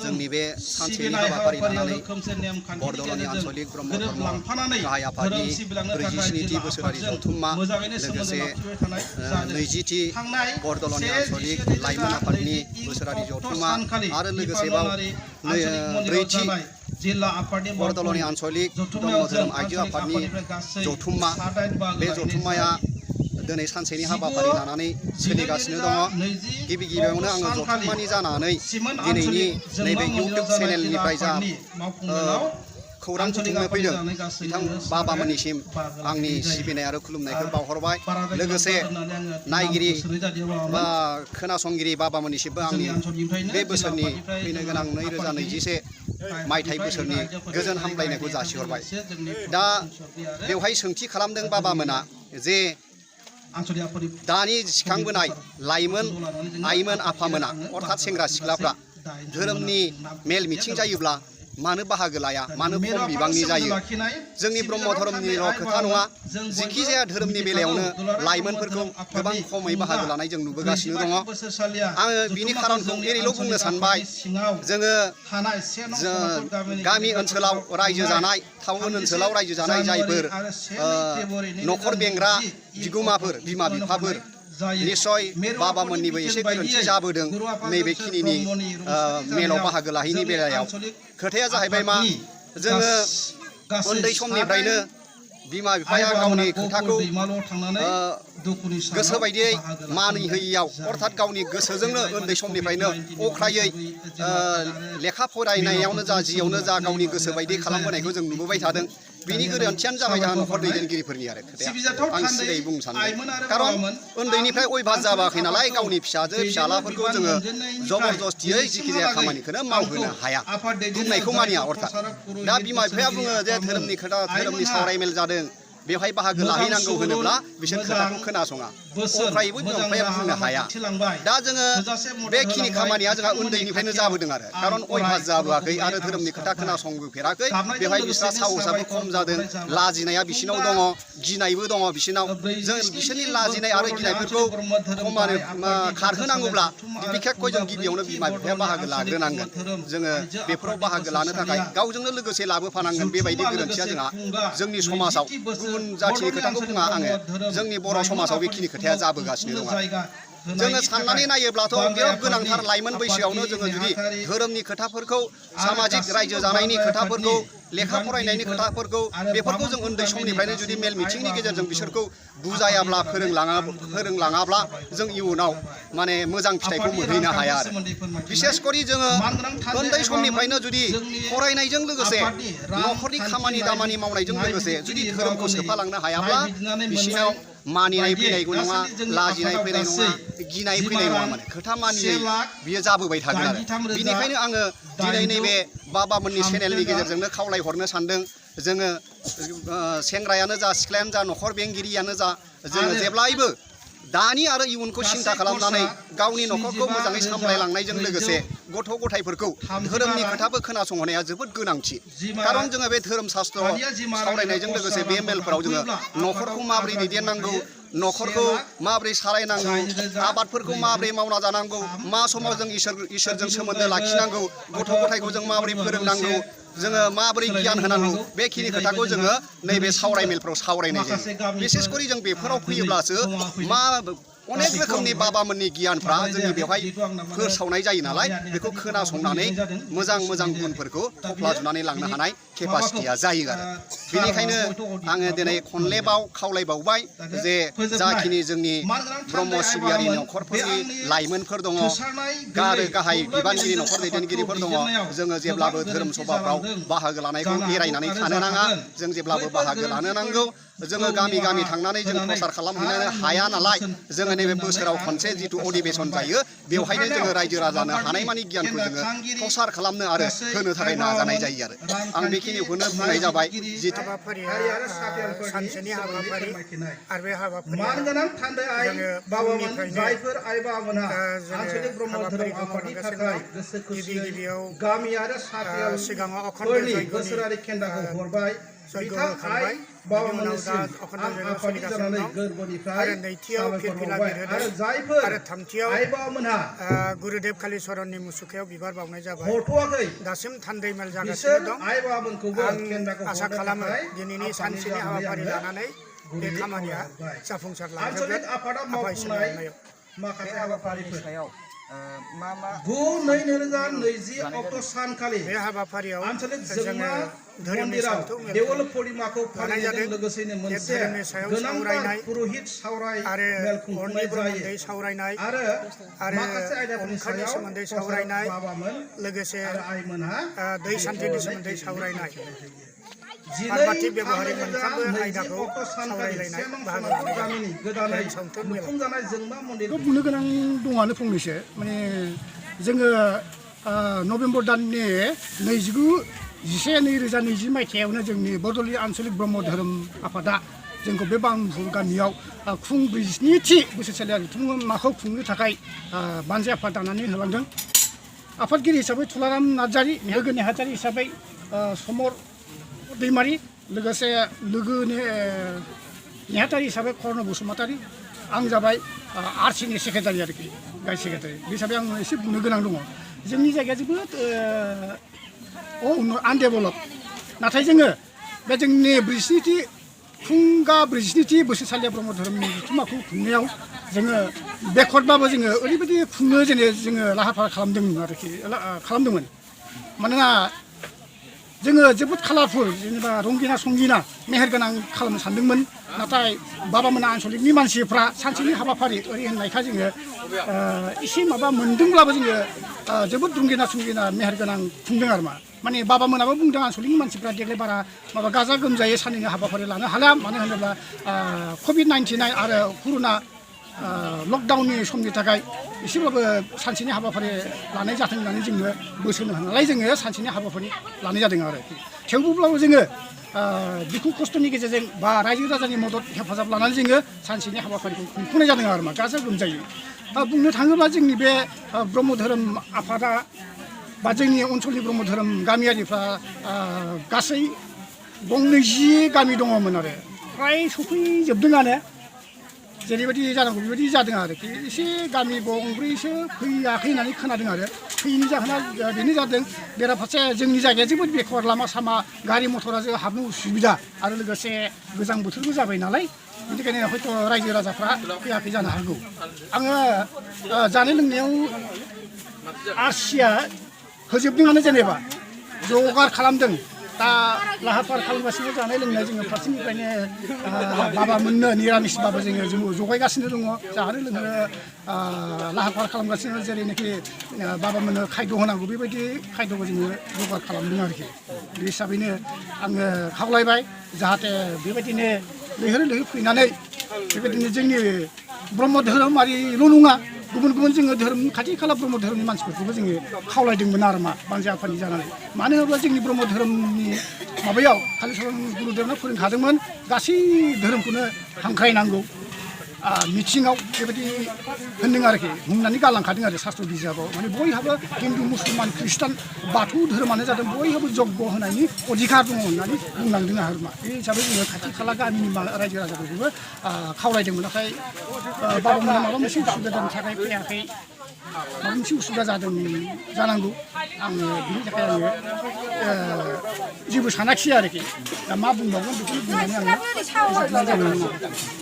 जोंनि बे सानसेनि हाबाफारि लानानै बरदलनि आन्चलिक ब्रह्म धर्म गाहाय आफादनि 47थि बोसोरारि जथुम्मा लोगोसे 20थि बरदलनि आन्चलिक लाइमोन आफादनि बोसोरारि जथुम्मा आरो लोगोसेबाव 4थि बरदलनि आन्चलिक ब्रह्म धोरोम आइजो आफादनि जथुम्मा बे जथुम्माया दिनै सानसेनि हाबाफारि लानानै सोलिगासिनो दङ। गिबि गिबियावनो आङो जथुम्मानि जानानै दिनैनि नैबे इउटिउब चेनेलनिफ्राय जा खौरां बुथुमनो फैदों बिथां बाबामोननिसिम आंनि सिबिनाय आरो खुलुमनायखौ बावहरबाय। लोगोसे नायगिरि बा खोनासंगिरि बाबामोननिसिमबो आंनि बे बोसोरनि फैनो गोनां 2021 मायथाइ बोसोरनि गोजोन हामलायनायखौ जासिहरबाय। दा बेवहाय सोंथि खालामदों बाबामोना जे दानि सिखांबोनाय लाइमोन आइमोन आफामोना अर्थात सेंग्रा सिख्लाफ्रा धोरोमनि मेल मिथिं जायोब्ला मानो बाहागो लाया, मानो खम बिबांनि जायो? जोंनि ब्रह्म धर्मनिल' खोथा नङा, जिखि जाया धोरोमनि बेलायावनो लाइमोनफोरखौ गोबां खमै बाहागो लानाय जों नुबोगासिनो दङ। आङो बिनि खारनखौ एरैल' बुंनो सानबाय, जोङो गामि ओनसोलाव रायजो जानाय, टाउन ओनसोलाव रायजो जानाय जायफोर न'खर बेंग्रा बिगोमाफोर, बिमा बिफाफोर, निश्चय बाबामोननिबो एसे गोरोन्थि जाबोदों नैबेखिनिनि मेलाव बाहागो लाहैनि बेलायाव। खोथाया जाहैबाय मा, जोङो उन्दै समनिफ्रायनो बिमा बिफाया गावनि खोथाखौ गोसो बायदियै मानिहोयैयाव अर्थात गावनि गोसोजोंनो उन्दै समनिफ्रायनो अख्रायै लेखा फरायनायावनो जा जियावनो जा गावनि गोसो बायदि खालामबोनायखौ जों नुबोबाय थादों। बिनि गोरोन्थियानो जाबाय जोंहा न'खर दैदेनगिरिफोरनि आरो खोथाया आं सिदायै बुंनो सानबाय। खारन उन्दैनिफ्राय अयभास जाबाखै नालाय गावनि फिसाजो फिसालाफोरखौ जोङो जबरदस्तियै जिखि जाया खामानिखौनो मावहोनो हाया, बुंनायखौ मानिया अर्थात। दा बिमा बिफाया बुङो जे धोरोमनि खोथा, धोरोमनि सावरायमेल जादों, बेवहाय बाहागो लाहैनांगौ होनोब्ला बिसोर खोथाखौ खोनासङा, अफ्रायैबो बिमा बिफाया बुंनो हाया। दा जोङो बेखिनि खामानिया जोंहा उन्दैनिफ्रायनो जाबोदों आरो खारन अयभास जाबोआखै आरो धोरोमनि खोथा खोनासंबोफेराखै। बेवहाय बिस्रा साहसाबो खम जादों, लाजिनाया बिसिनाव दङ, गिनायबो दङ बिसिनाव। जों बिसोरनि लाजिनाय आरो गिनायफोरखौ खारहोनांगौब्ला बिखेखय जों गिबियावनो बिमा बिफाया बाहागो लाग्रोनांगोन। जोङो बेफोराव बाहागो लानो थाखाय गावजोंनो लोगोसे लाबोफानांगोन। बेबायदि गोरोन्थिया जोंहा जोंनि समाजाव, गुबुन जाथिनि खोथाखौ बुङा आङो, जोंनि बर' समाजाव बेखिनि खोथाया जाबोगासिनो दं आरो। जोङो साननानै नायोब्लाथ' बिराद गोनांथार लाइमोन बैसोआवनो जोङो जुदि धोरोमनि खोथाफोरखौ, सामाजिक रायजो जानायनि खोथाफोरखौ, लेखा फरायनायनि खोथाफोरखौ, बेफोरखौ जों उन्दै समनिफ्रायनो जुदि मेल मिथिंनि गेजेरजों बिसोरखौ बुजायाब्ला, फोरोंलाङाब्ला जों इयुनाव माने मोजां फिथाइखौ मोनहैनो हाया आरो। बिसेसकरि जोङो उन्दै समनिफ्रायनो जुदि फरायनायजों लोगोसे न'खरनि खामानि दामानि मावनायजों लोगोसे जुदि धोरोमखौ सोफालांनो हायाब्ला बिसिनाव मानिनाय फैनायबो नङा, लाजिनाय फैनाय नङा, गिनाय फैनाय नङा, माने खोथा मानियै बियो जाबोबाय थागोन आरो। बिनिखायनो आङो दिनै नैबे बाबामोननि चेनेलनि गेजेरजोंनो खावलायहरनो सानदों, जोङो सेंग्रायानो जा, सिख्लायानो जा, न'खर बेंगिरियानो जा, जोङो जेब्लायबो दानि आरो इयुनखौ सिन्था खालामनानै गावनि न'खरखौ मोजाङै सामलायलांनायजों लोगोसे गथ' गथायफोरखौ धोरोमनि खोथाबो खोनासंहोनाया जोबोद गोनांथि। खारन जोङो बे धोरोम शास्त्र सावरायनायजों लोगोसे बे मेलफोराव जोङो न'खरखौ माबोरै दैदेननांगौ, न'खरखौ माबोरै सालायनांगौ, आबादफोरखौ माबोरै मावना जानांगौ, मा समाव जों इसोरजों सोमोन्दो लाखिनांगौ, गथ' गथायखौ जों माबोरै फोरोंनांगौ, जोङो माबोरै गियान होनांगौ, बेखिनि खोथाखौ जोङो नैबे सावरायमेलफ्राव सावरायनाय जायो। बिसेसकरि जों बेफोराव फैयोब्लासो मा अनेक रोखोमनि बाबामोननि गियानफ्रा जोंनि बेवहाय फोसावनाय जायो नालाय, बेखौ खोनासंनानै मोजां मोजां गुनफोरखौ थफ्ला जुनानै लांनो हानाय केपासिटिया जायो आरो। बेनिखायनो आङो दिनै खनलेबाव खावलायबावबाय जे जाखिनि जोंनि ब्रह्म सिबियारि न'खरफोरनि लाइमोनफोर दङ, गाहाय बिबानगिरि न'खर दैदेनगिरिफोर दङ, जोङो जेब्लाबो धोरोम सभाफ्राव बाहागो लानायखौ एरायनानै थानो नाङा। जों जेब्लाबो बाहागो लानो नांगौ। जोङो गामि गामि थांनानै जों प्रसार खालामहैनो हाया नालाय, जोङो नैबे बोसोराव खनसे जिथु अधिवेशन जायो, बेवहायनो जोङो रायजो राजानो हानायमानि गियानखौ जोङो प्रसार खालामनो आरो होनो थाखाय नाजानाय जायो आरो। आं बेखिनिखौनो बुंनाय जाबाय। जिथु सानसेनि हाबाफारि आरो बे हाबाफारिया जोङो फुंनिफ्रायनो हाबाफारिखौ मावलांगासिनो दं। गिबियाव सिगाङाव अखण्ड जयग'नि जयग' होखांबाय। बाबामोननि आफादि जानानै गोरबोनिफ्राय आरो नैथियाव फिरफिला बिरहोदों आरो जायफोर आरो थामथियाव आइ बाबामोनहा गुरुदेब कालिचरणनि मुसुखायाव बिबार बावनाय जाबाय हरथ'वाखै दासिम थान्दैमेल जागासिनो बिसोर दं आइ बाबामोनखौबो आं केन्दाखौ आसा हरनो खालामो थाखाय दिनैनि सानसेनि हाबाफारि लानानै बे खामानिया जाफुंसार लांजोबगोन आन्चलिक आफादा आफा इसोरनि मावफुंनाय अननायाव माखासे हाबाफारिफोर सायाव मा 9/2/2020 अक्ट' सानखालि बे हाबाफारियाव आन्चलिक जोङो जोंमा धोरोमनि मन्दिराव सान्थौ मेल देवल परिमाखौ फालिनायजों जादों। लोगोसेनो बे मोनसे धोरोमनि सायाव गोनांथार सावरायनाय पुरहित सावराय आरो मेल अरनि खुंफुंनाय सोमोन्दै जायो सावरायनाय आरो आरो माखासे आयदाफोरनि ओंखारनि सायाव सोमोन्दै प्रसाद सावरायनाय बाबामोन लोगोसे आरो आइमोनहा दै सान्थिनि सोमोन्दै सावरायनाय जिनै आबादनि बेबहारि मोनफ्रोमबो 20 आयदाखौ अक्ट' सानखालि सावरायलायनाय सेनं बाहागो सनापुर लानाय गामिनि गोदानै सावथुन मेलाव लुफुंजानाय जोंमा मन्दिर बुंनो गोनां दङआनो फंनैसो माने जोङो नभेम्बर दाननि 29/11/2020 मायथाइयावनो जोंनि बरदलि आन्चलिक ब्रह्म धोरोम आफादा जोंखौ बे बांफुर गामियाव 47थि बोसोरसालियारि जथुम्माखौ खुंनो थाखाय बानजाय आफाद दानानै होलांदों। आफादगिरि हिसाबै तुलाराम नार्जारि, लोगो नेहाथारि हिसाबै समर दैमारि, लोगोसे लोगोनि नेहाथारि हिसाबै कर्न बसुमतारि, आं जाबाय आरसिनि सेक्रेटारि आरोखि गाहाय सेक्रेटारि बे हिसाबै आं एसे बुंनो गोनां दङ। जोंनि जायगाया जोबोद आनडेभेलप, नाथाय जोङो बे जोंनि 47थि बोसोरसालिया ब्रह्म धोरोमनि जथुम्माखौ खुंनायाव जोङो बेकवार्डबाबो जोङो ओरैबायदि खुंनो जोङो लाहार फाहार खालामदोंमोन मानोना जोङो जोबोद कालारफुल जेनेबा रंगिना संगिना मेहेरगोनां खालामनो सानदोंमोन, नाथाय बाबामोना आन्चलिकनि मानसिफ्रा सानसेनि हाबाफारि ओरै होननायखाय जोङो एसे माबा मोनदोंब्लाबो जोङो जोबोद रंगिना संगिना मेहेरगोनां खुंदों आरो माने बाबामोनाबो बुंदों आन्चलिकनि मानसिफ्रा देग्लाय बारा माबा गाजा गोमजायै साननैनि हाबाफारि लानो हाला, मानो होनोब्ला कभिड-19 आरो कर'ना लकडाउननि समनि थाखाय एसेब्लाबो सानसेनि हाबाफारि लानाय जाथों होननानै जोङो बोसोन होनानै जोङो सानसेनि हाबाफारि लानाय जादों आरो थेवब्लाबो जोङो दुखु खस्थ'नि गेजेरजों बा रायजो राजानि मदद हेफाजाब लानानै जोङो सानसेनि हाबाफारिखौ खुंफुंनाय जादों आरो गाजा गोमजायै। बुंनो थाङोब्ला जोंनि बे ब्रह्म धोरोम आफादा बा जोंनि ओनसोलनि ब्रह्म धोरोम गामियारिफ्रा गासै 20 गामि दङमोन आरो फ्राय सफैजोबदोंआनो। जेरैबायदि जानांगौ बेबायदि जादों आरोखि, एसे गामि गंब्रैसो फैयाखै होननानै खोनादों आरो फैयैनि जाहोना बेनो जादों बेराफारसे जोंनि जायगाया जोबोद बेकवार्ड, लामा सामा गारि मथरा जों हाबनो उसुबिदा आरो लोगोसे गोजां बोथोरबो जाबाय नालाय, बेनिखायनो हयथ' रायजो राजाफ्रा फैयाखै जानो हागौ। आङो जानाय लोंनायाव आरसिया होजोबदोंआनो, जेनेबा जगार खालामदों, दा लाहार फाहार खालामगासिनो जानाय लोंनाय जोङो फारसेनिफ्रायनो बाबामोननो निरामिसबाबो जोङो जगायगासिनो दङ, जानो लोंनो लाहार फाहार खालामगासिनो, जेरैनाखि बाबामोननो खायद' होनांगौ बेबायदि खायद'खौ जोङो जगार खालामदों आरोखि। बे हिसाबैनो आङो खावलायबाय जाहाथे बेबायदिनो लैहोर लैहोर फैनानै बेबायदिनो जोंनि ब्रह्म धोरोमारिल' नङा, गुबुन गुबुन जोङो धोरोम खाथि खाला ब्रह्म धोरोमनि मानसिफोरखौबो जोङो खावलायदोंमोन आरो बानजाय आफादनि जानानै। मानो होनोब्ला जोंनि ब्रह्म धोरोमनि माबायाव कालिचरन गुरुदेबना फोरोंखादोंमोन गासै धोरोमखौनो हांख्रायनांगौ मिथिङाव, बेबायदि होनदों आरोखि, बुंनानै गालांखादों आरो शास्त्र बिजाबाव। माने बयहाबो हिन्दु मुसलमान ख्रिस्टान बाथौ धोरोमानो जादों बयहाबो जग्य होनायनि अधिकार दङ होननानै बुंलांदों आरो बे हिसाबै जोङो खाथि खाला गामिनि रायजो राजाफोरखौबो खावलायदोंमोन। नाथाय बाबामोना माबा मोनसे उसुबिदानि थाखाय फैयाखै, माबा मोनसे उसुबिदा जादों जानांगौ, आङो बिनि थाखाय आङो जेबो सानाखिसै आरोखि। दा मा बुंबावगोन बेखौनो बुंनानै आङो